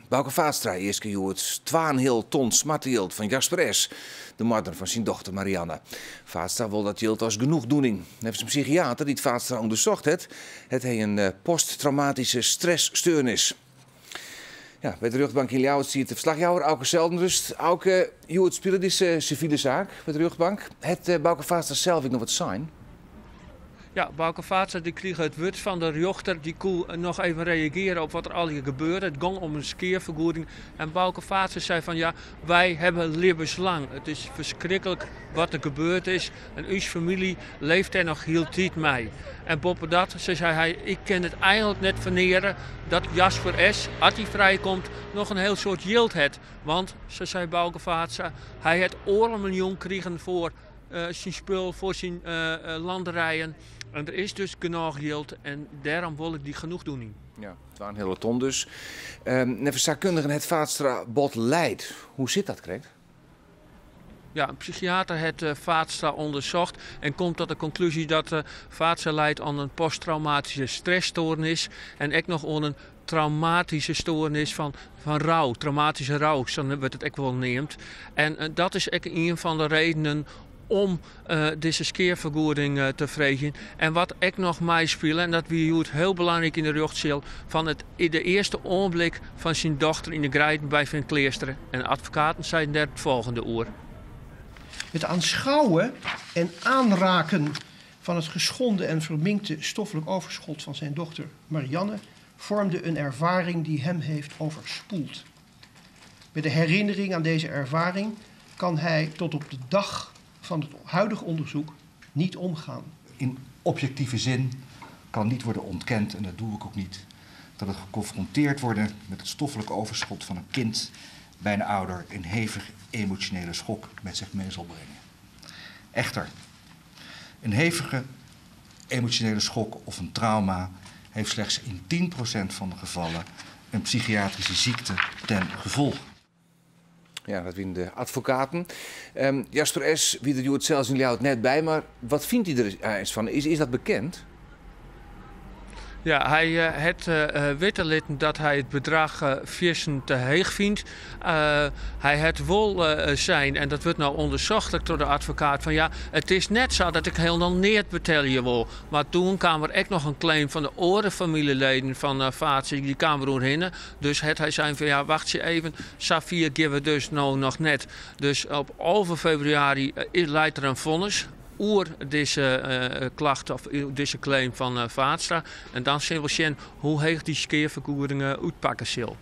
Bauke Vaatstra easke hjoed twaenheal ton smartejild fan Jasper S., de moardner fan syn dochter Marianne. Vaatstra wol dat jild as genoegdoening. Neffens in psychiater dy't Vaatstra ûndersocht hat, hat hy in posttraumatyske stresssteurnis. Ja, by de rjochtbank yn Ljouwert stiet de ferslachjouwer Auke Zeldenrust. Auke, hjoed spile dizze sivile saak by de rjochtbank. Hat Bauke Vaatstra sels ek noch wat sein? Ja, Bauke Vaatstra dy krige it wurd fan de rjochter. Dy koe noch even reagearje op wat der allegear gebeurde. It gong om in skeafergoeding. En Bauke Vaatstra sei fan ja, wy hawwe libbenslang. It is ferskriklik wat der gebeurd is en ús famylje leeft dêr noch hieltyd mei. En boppedat, sa sei hy, ik kin it eigenlik net ferneare dat Jasper S., as hy frijkomt, noch in hiel soad jild hat. Want, sa sei Bauke Vaatstra, hy hat oardel miljoen krigen foar syn spul, foar syn landerijen. En der is dus genôch jild en dêrom wol ik dy genoegdoening. Ja, twaenheale ton dus. Neffens saakkundigen hat Vaatstra bot lijd. Hoe sit dat krekt? Ja, in psychiater hat Vaatstra ûndersocht en komt tot de konklúzje dat Vaatstra lijt oan in posttraumatyske stressstoarnis en ek noch oan in traumatyske stoarnis fan rou, traumatyske rou, sa wurdt it ek wol neamd. En dat is ek ien fan de redenen om dizze skeafergoeding te freegjen. En wat ek noch meispile, en dat wie hjoed hiel belangryk yn de rjochtseal, fan it de earste oanblik fan syn dochter yn de greiden by Feankleaster. En de advokaten seiden dêr it folgjende oer. Het aanschouwen en aanraken van het geschonden en verminkte stoffelijk overschot van zijn dochter Marianne vormde een ervaring die hem heeft overspoeld. Met de herinnering aan deze ervaring kan hij tot op de dag van het huidige onderzoek niet omgaan. In objectieve zin kan niet worden ontkend, en dat doe ik ook niet, dat het geconfronteerd worden met het stoffelijk overschot van een kind bij een ouder een hevig emotionele schok met zich mee zal brengen. Echter, een hevige emotionele schok of een trauma heeft slechts in 10% van de gevallen een psychiatrische ziekte ten gevolge. Ja, dat wiene de advokaten. Jasper S. wie der hjoed sels yn Ljouwert net by, mar wat fynt hy der eins fan? Is dat bekend? Ja, hy hat witte litten dat hy it bedrach fierstente heech fynt. Hy hat wol sein, en dat wurdt no ûndersocht ek troch de advokaat, fan ja, it is net sa dat ik hielendal neat betelje wol. Mar toen kaam der ek noch in claim fan de oare famyljeleden fan Vaatstra, dy kaam der oerhinne. Dus hat hy sein fan ja, wachtsje even, safier gean we dus no noch net. Dus op 11 februari leit der in fonnis oer dizze klacht of dizze claim fan Vaatstra. En dan sille we sjen hoe heech dy skeafergoeding útpakke sil.